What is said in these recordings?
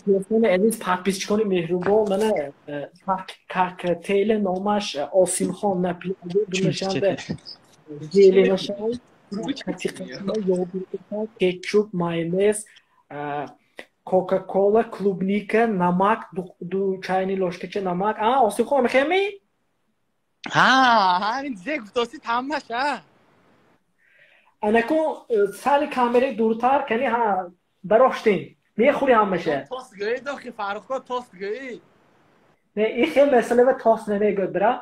Дӯстони азиз, подписчикони меҳрубон, мана коктейли номаш Осимхон напиёда думашанда зеленашай, кетчуп, майонез, кока-кола, клубника, намак, ду чайный ложкача намак. А, Осимхон мехеми? Ҳа, ҳамин зе гуфтоси таммаш, а. Анаку сали камераи дуртар кани, ҳа, бароштем. Мехӯри ҳамаша. Тост гӯӣ дохи Фаррухко, тост гӯӣ. Не, ин хел масъала ва тост намегӯяд, бира.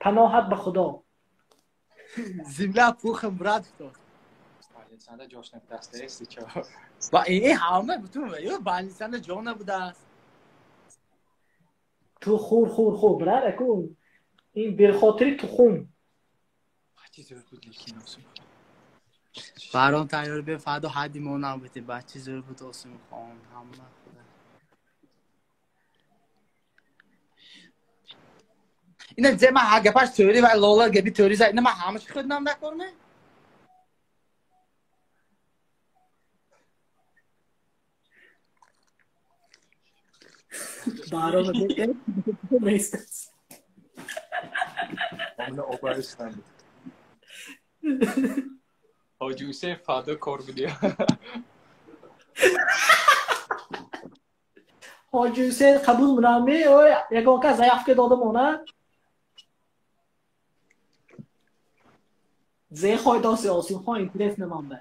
Паноҳат ба Худо. Земля пухом, брат, тост. Больницада ҷош набудааст, эсти чо. Ва ин ҳама бутун ё больницада ҷо набудааст. Ту хур, хур, хур, брат, аку ин бехотири тухум. Барон тайёр бе фардо ҳадди мо набуди, бачи зӯр буд Осимхон, ҳама худа. Ина зе ман гапаш тӯри ва лола габи тӯри за, ина ман ҳамаша хӯрдам дакор ме? Барон месяц. Ҳоҷи Ҳусейн фардо кор будия. Ҳоҷи Ҳусейн қабул мунами, ой, ягон кас заявка дода мона. Зе хойдоси Осимхон интерес намонда.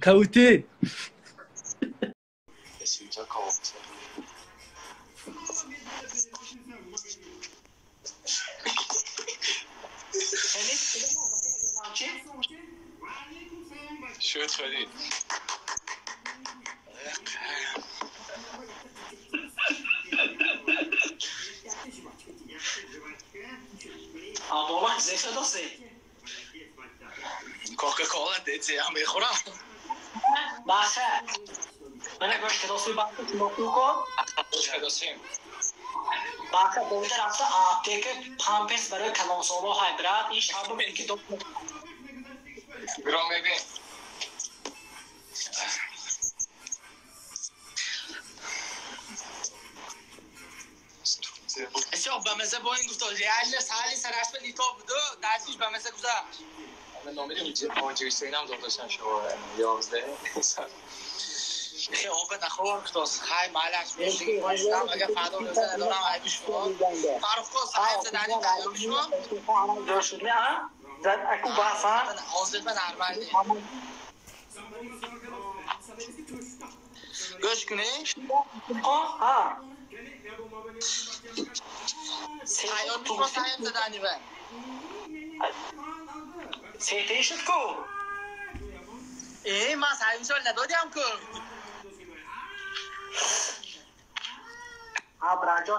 Каути. شد خدید. Абола зе хадоси. Кока-кола деце ам мехӯрам. Баха. Мана гӯш кадоси баха кунокуко. Гӯш кадосим. Баха боида рафта аптека памперс барои калонсоло ҳай брат. Ин шабо ки док. Гром мебин. Все, ба маза бо ин гуфто, реально сали сараш ба нито буду, дастиш ба маза гузашт. Ман номери Ҳоҷи Ҳусейнам додашам шумо 11. Хе оба нахӯр гуфтос, хай малаш мешигам, агар фардо рӯза надорам айби шумо. Фаррухко саҳиб задани айби шумо. Шуд не, а? Зад аку бафа. Ҳозир ба нормалӣ. Гӯш кунӣ? Ҳа. Тайёр шумо саҳиб задани ва. Сетаи шуд ку? Э, ман саҳиб сол надодиам ку. Ҳа, браҷон.